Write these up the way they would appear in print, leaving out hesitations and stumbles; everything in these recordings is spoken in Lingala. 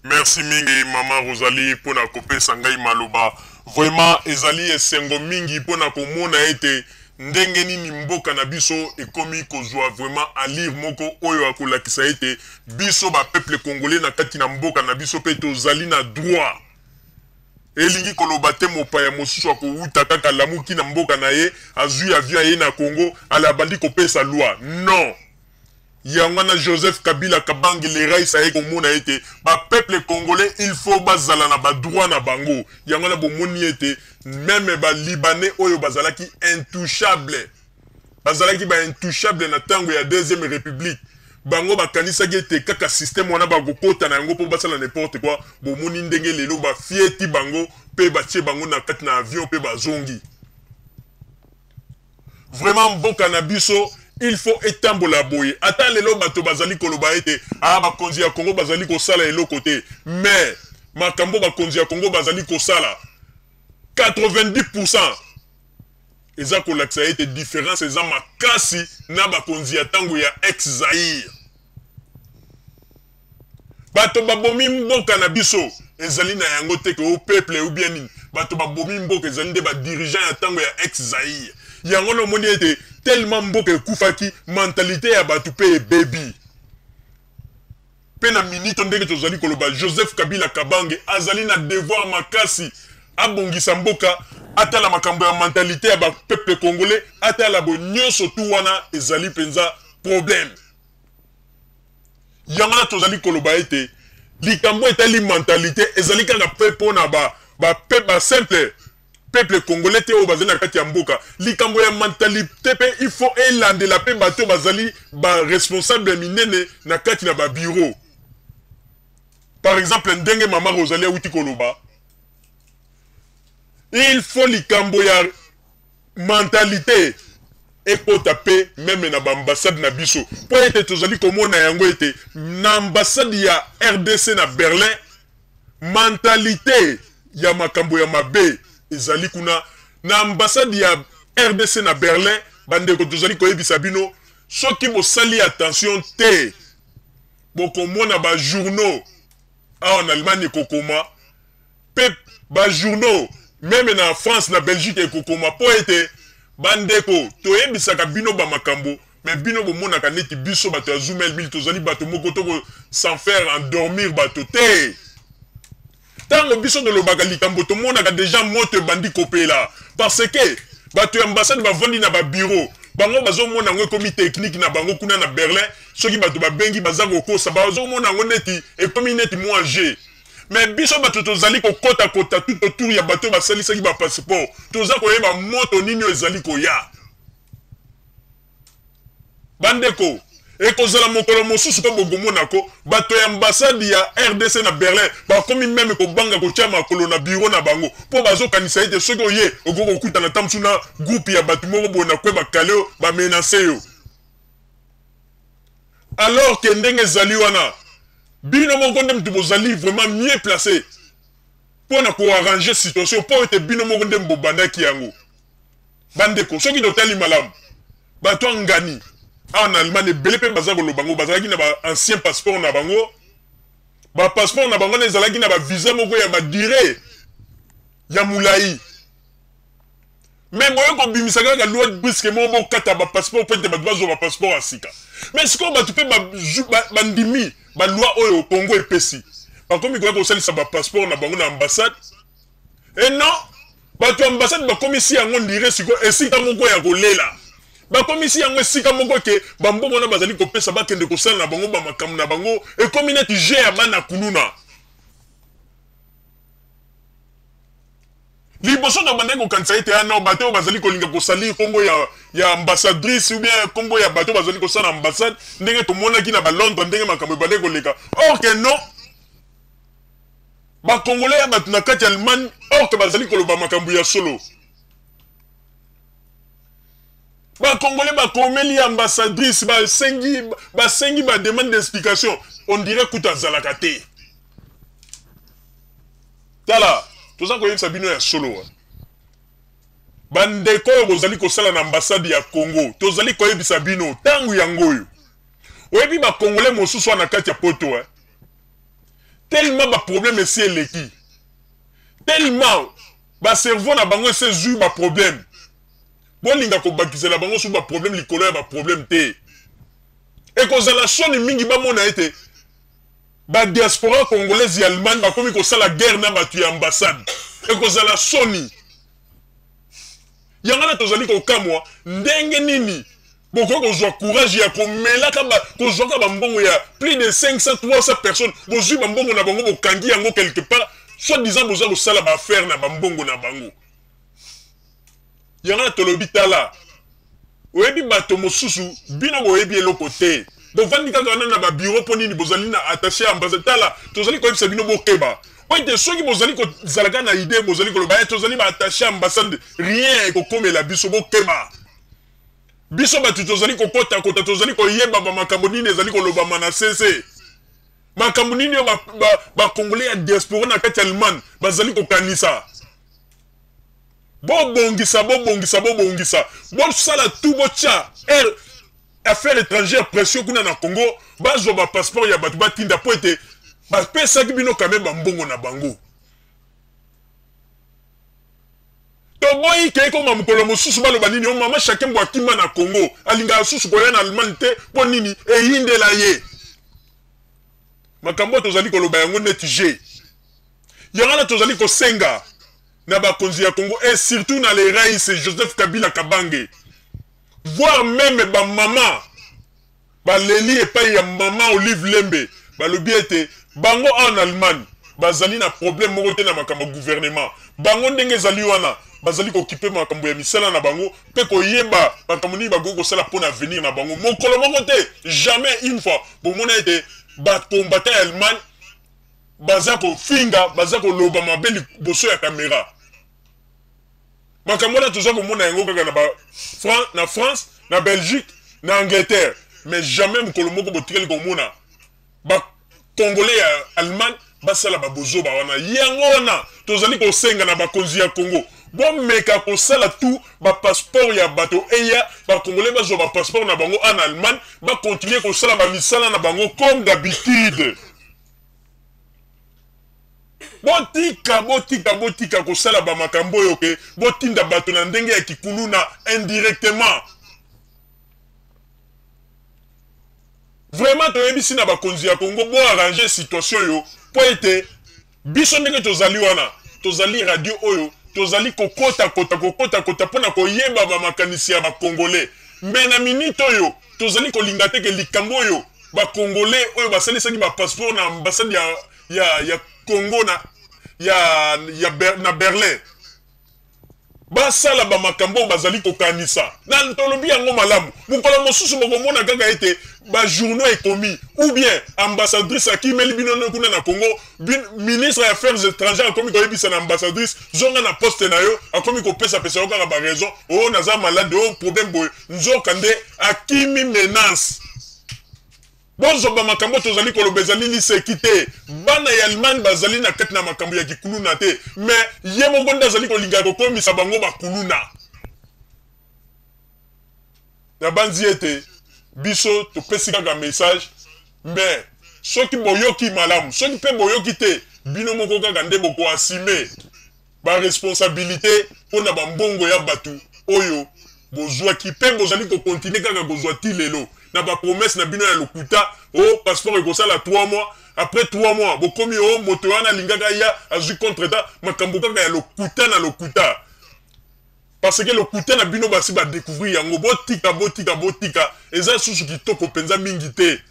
Merci mingi mama Rosalie mpo na kopesa ngai maloba. Vraiment ezali esengo mingi mpo na komona ete ndenge nini mboka na biso ekomi kozwa vraiment allure moko oyo akolakisa ete biso bapeuple congolais na kati na mboka na biso mpe tozali na droit. Elingi koloba te mopaya mosusu akowuta kaka lamuki na mboka na ye, azwi avion aye na Congo, ala abandi kopesa loi. Non! Yango wana Joseph Kabila Kabange le Rais aye komona ete ba peuple congolais il faut bazala na ba droit na bango. Yango wana bomoni ete meme ba libanais oyo bazalaki intouchable, bazalaki ba intouchable na tango ya deuxième république, bango bakanisaki ete kaka système wana bakokota na yango mpo basala n'importe quoi. Bomoni ndenge lelo bafieti bango mpe batie bango na kati na avion mpe bazongi. Vraiment mboka na biso il faut etambola boye. Ata lelo bato bazali koloba ete bakonzi ya Congo bazali kosala eloko te, mais makambo bakonzi ya Congo bazali kosala 90% eza kolakisa ete différence eza makasi na bakonzi ya tango ya ex-Zaïre. Bato babomi mboka na biso ezali na yango te ke o peuple ou bien nini. Bato babomi mboka ezali nde ba dirigeant ya tango ya ex-Zaïre. Yango na omoni ete tellement mboka ekufaki, mentalité ya bato pe ebebi. Pe na minute ndenge tozali koloba, Joseph Kabila Kabange azali na devoir makasi abongisa mboka, atala makambo ya mentalité ya ba peuple congolais, atala bo nyonso tu wana ezali penza problème. Yango wana tozali koloba ete likambo etali mentalité ezali kaka pe mpona ba simple peuple congolais te oyo bazali na kati ya mboka. Likambo ya mentalité pe il faut elandela pe bato bazali ba responsable minene na kati na ba bureau. Par exemple ndenge mama Rosalie awuti koloba, il faut likambo ya mentalité ekota pe meme na ba ambassade na biso, po ete tozali komona yango ete na ambassade ya RDC na Berlin mentalité ya makambo ya mabe ezali kuna. Na ambassade ya RDC na Berlin, bandeko tozali koyebisa bino, soki bosali attention te bokomona ba journaux awa na Allemagne ekokoma, pe ba journaux meme na France na Belgique ekokoma, po ete bandeko toyebisaka bino ba makambo, mais bino bomonaka neti biso bato ya Zoom L1000 tozali bato moko toko s'en faire endormir bato te. Tango biso tolobaka likambo tomonaka déjà moto ebandi kopela, parce que bato ya ambassade bavandi na ba bureau, bango bazomona yango ekomi technique na bango kuna na Berlin. Soki bato babengi baza kokosa, bazomona yango neti ekomi neti mwa jeu. Mais biso bato tozali kokota kota tout autour ya bato basalisaki ba passeport, toza koyeba moto nini oyo ezali koya. Bandeko, ekozala mokolo mosusu mpo bokomonako bato ya ambassade ya RDC na Berlin bakomi meme kobanga kotia makolo na bureau na bango, mpo bazokanisa ete soki oye okoki kokutana ata mosusu na groupe ya bato moko boye na kwe bakale yo, bamenase yo. Alors que ndenge ezali wana, bino moko nde mutu bozali vraiment mieux placé mpo na koarranger situation, mpo ete bino moko nde bobandaki yango. Bandeko, soki totali malamu, bato ya ngani awa na Allemagne ebele mpe baza koloba ngo bazalaki na ba ancien passeport na bango, ba passeport na bango wana ezalaki na ba visa moko ya ba durée ya molai. Mais boye kobimisa kaka loi brusque moko bokata ba passeport mpo ete bato bazwa ba passeport ya sika. Mais sikoyo bato mpe bandimi ba loi oyo Congo epesi, bakomi koya kosalisa ba passeport na bango na ambassade. Et non, bato ya ambassade bakomisi yango ndire sikoyo esika moko ya kolela. Bakomisi yango esika moko ke bambongo wana bazali kopesa bakende kosala na bango ba makambo na bango, ekomi neti jeu ya bana kuluna. Liboso na bandaki kokanisa ete, ah non, bato oyo bazali kolinga kosalir kombo ya ambassadrice ou bien kombo ya bato bazali kosala ambassade, ndenge tomonaki na ba Londres ndenge makambo ebandaki koleka. Or que non, ba Congolais ya bato na kati ya Allemagne, or que bazali koloba makambo ya solo. Ba Congolais bakomeli ambassadrice, basengi ba demande d'explication, on dirait kuta azalaka te. Tala, toza koyebisa bino ya solo. Bandeko oyo bozali kosala na ambassade ya Congo, tozali koyebisa bino tangu yango oyo. Oyebi ba Congolais mosusu wana kati ya poto, eh? Tellement ba problème esi eleki, tellement ba cerveau na bango esi ezui ba problème, bolinga kobakisela bango su ba problème likolo ya ba problème te. Ekozala soni mingi bamona ete ba diaspora congolaise ya Allemagne bakomi kosala guerre na bato ya ambassade. Ekozala soni. Yango wana tozali kokamwa ndenge nini bokoki kozwa courage ya komelaka ba, kozwaka bambongo ya plus de 500 300 personnes, bozwi bambongo na bango, bokangi yango quelque part, soit disant boza kosala ba affaire na bambongo na bango. Yango wana tolobi, tala, oyebi bato mosusu, bino boyebi eloko te, bovandi kaka wana na babiro. Mpo nini bozali na attaché ya ambassade? Tala, tozali koyebisa bino, bokeba, po ete soki bozali kozalaka na idée, bozali koloba ye tozali baattaché ya ambassade, rien ekokomela biso. Bokeba. Biso bato tozali kokotakota, tozali koyeba bamakambo nini ezali kolobama na cc, makambo nini oyo bacongolais ya diaspora na kati ya Allemagne bazali kokanisa. Bobongisa, bobongisa, bobongisa, bosala tout, botya aire affaire étrangère pression kuna na Congo, bazwa bapasseport ya bato batinda, mpo ete bapesaki bino kame bambongo na bango. Toboyi ke ekoma mokolo mosusu baloba nini: o mama Shakembo akima na Congo, alingaka susu koya na Allemagne te. Mpo nini eyindela ye makambo oyo tozali koloba yango neti g? Yango wana tozali kosenga na bakonzi ya Congo et surtout na le rais Joseph Kabila Kabange, voire même bamama baleli epai ya mama Olive Lembe, balobi ete bango awa na Allemagne bazali na problème moko te na makambo ya gouvernement. Bango ndenge ezali wana, bazali kokipe makambo ya misala na bango mpe koyeba makambo nini bakoki kosala mpo na avenir na bango. Mokolo moko te, jamais une fois bomona ete bacombattants ya Allemagne baza kofinga, baza koloba mabe liboso ya kamera. Makambo wana toza komona yango kaka na, ba, Fran na France, na Belgique, na Angleterre, mais jamais mokolo moko botikali komona bacongolais ya Allemagne basala babozoba wana. Yango wana tozali kosenga na bakonzi ya Congo, bomeka kosala tout bapasseport ya bato eya, bacongolais bazwa bapasseport na bango en Allemagne, bacontinue kosala bamisala na bango comme d'habitude. Botika, botika, botika kosala bamakambo oyo ke botinda bato na ndenge ya kikuluna indirectement. Vraiment, toyebisi na bakonzi ya Congo, boarrange situation oyo, mpo ete biso ndenge tozali wana, tozali radio oyo tozali kokotakota, kokotakota mpona koyeba bamakanisi ya bacongolais. Mais na minute oyo tozali kolinga te ke likambo oyo bacongolais oyo basalisaki bapasseport na ambassade ya Congo na, ya, ya Ber, na Berlin basala bamakambo oyo bazali kokanisa. Na tolobi yango malamu, mokolo mosusu bokomona kaka ete bajournaux ekomi ou bien ambassadrice akimeli bino kuna na Congo, ministre ya affaires étrangères akomi koyebisa na ambassadrice: "Zonga na poste na yo." Akomi kopesapesa yo kaka baraison: "Oyo naza malade, oyo problème boye." Nzoka nde akimi menace. Bozwa bamakambo tozali koloba ezali liseki te. Bana ya Allemagne bazali na kati na makambo ya kikuluna te, mais ye moko nde azali kolinga kokomisa bango bakuluna. Nabanzi ete biso topesi kaka message, mais soki boyoki malamu, soki mpe boyoki te, bino moko kaka nde bokoassumer baresponsabilité mpona bambongo ya bato oyo bozwaki mpe bozali kocontinuer kaka kozwa ti lelo na bapromesse na bino ya lokuta: o passeport ekosala 3 mois, après 3 mois bokomi o moto wana alingaka ya azwi contretemps. Makambo kaka ya lokuta na lokuta, parce que lokuta na bino basi badécouvrir yango. Botika, botika, botika, eza susu kitoko mpenza mingi te.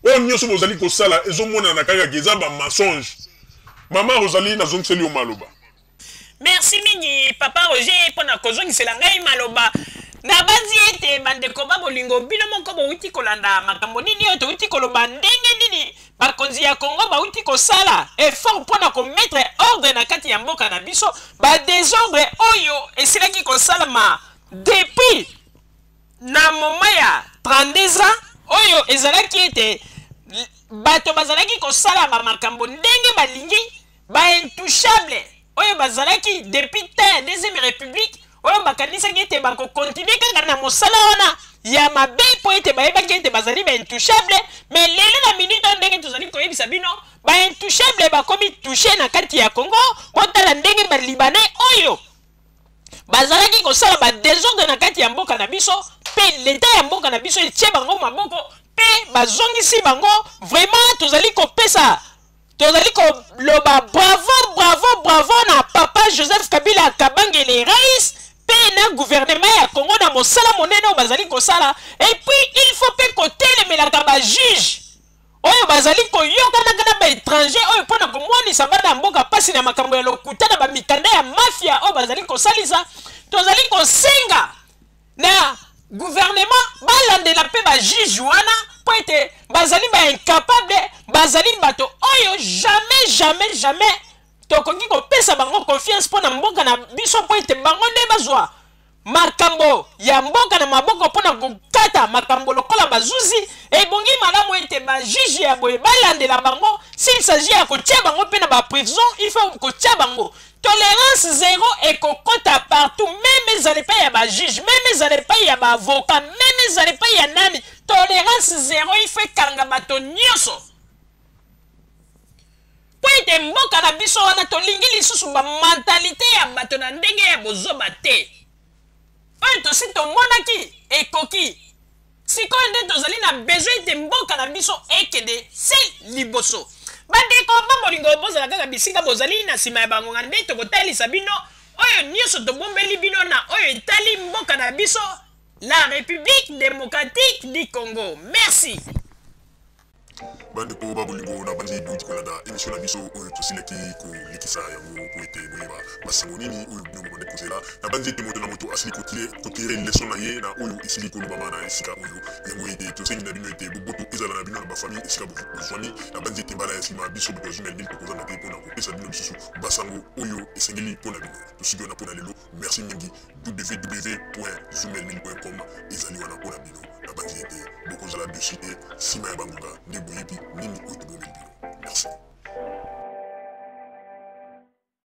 Oyo nyonso bozali kosala ezomonana kaka eza bamensonge. Mama Rosalie, nazongiseli yo maloba. Merci mingi, papa Roger, mpona kozongisela ngai maloba. Nabanzi ete bandeko ba bolingo, bino moko bowuti kolanda makambo nini oyo towuti koloba, ndenge nini bakonzi ya Congo bawuti kosala effort mpona komettre ordre na kati ya mboka na biso. Badésordre oyo esilaki kosalama depuis na moment ya 32 ans oyo ezalaki ete bato bazalaki kosala bamakambo ndenge balingi, baintouchable oyo bazalaki depuis temps ya deuxième république, oyo bakanisaki ete bakocontinuer kaka na mosala wana ya mabe mpo ete bayebaki ete bazali baintouchable. Mais lelo na minute oyo, ndenge tozali koyebisa bino, baintouchable bakomi touche na kati ya Congo. Botala ndenge balibanais oyo bazalaki kosala badesordre na kati ya mboka na biso, mpe leta ya mboka na biso etie bango maboko mpe bazongisi bango. Vraiment tozali kopesa, tozali koloba bravo, bravo, bravo na papa Joseph Kabila Kabangele Rais mpe na gouvernement ya Congo na mosala monene oyo bazali kosala. Et puis il faut mpe kotelemelaka bajuge oyo bazali koyokanaka na baétranger oyo mpo na komonisa bana ya mboka mpasi na makambo ya lokuta na bamikanda ya mafia oyo bazali kosalisa. Tozali kosenga na gouvernement balandela mpe bajuge wana mpo ete bazali baincapable, bazali bato oyo jamais, jamais, jamais tokoki kopesa bango confiance mpo na mboka na biso, mpo ete bango nde bazwa makambo ya mboka na maboko mpo na kokata makambo lokola bazuzi. Ebongi malamu ete bajuge ya boye balandela bango. S'il s'agit ya kotia bango mpe na baprison, il faut kotia bango. Tolérance zéro ekokota partout, même ezala epai ya bajuge, même ezala epai ya baavocat, même ezala epai ya nani. Tolérance zéro, il faut ekanga bato nyonso, mpo ete mboka na biso wana tolingi lisusu bamentalité ya bato na ndenge ya bozoba te. Oyo tosi tomonaki ekoki. Sikoyo nde tozali na besoin ete mboka na biso ekende se liboso. Bandeko bamolingo, bozala kaka bisika bozali. Na nsima ya bangonga nde tokotalisa bino oyo nyonso tobombeli bino na oyo etali mboka na biso, la République démocratique du Congo. Merci. Bandeko babolingo, na bandi bouti kolanda émission na biso oyo tosilaki kolekisa yango po ete boyeba basango nini oyo bino bobande kozela. Na bandi ete moto na moto asili kotirer leçon na ye na oyo esili kolobama na esika oyo. Yango ete tosengi na bino ete boboto ezala na bino na bafamille esika bozwami. Na bandi ete mbala ya nsima, biso bato ya Zumel Mil tokozanga te mpona kopesa bino lisusu basango oyo esengeli mpona bino. Tosuki wana mpona lelo. Merci mingi. www.zumelmil.com ezali wana mpona bino. Na bandi ete bokozala déçus te. Nsima ya bangonga nde boyebi nini oyo tobombeli bino. Merci.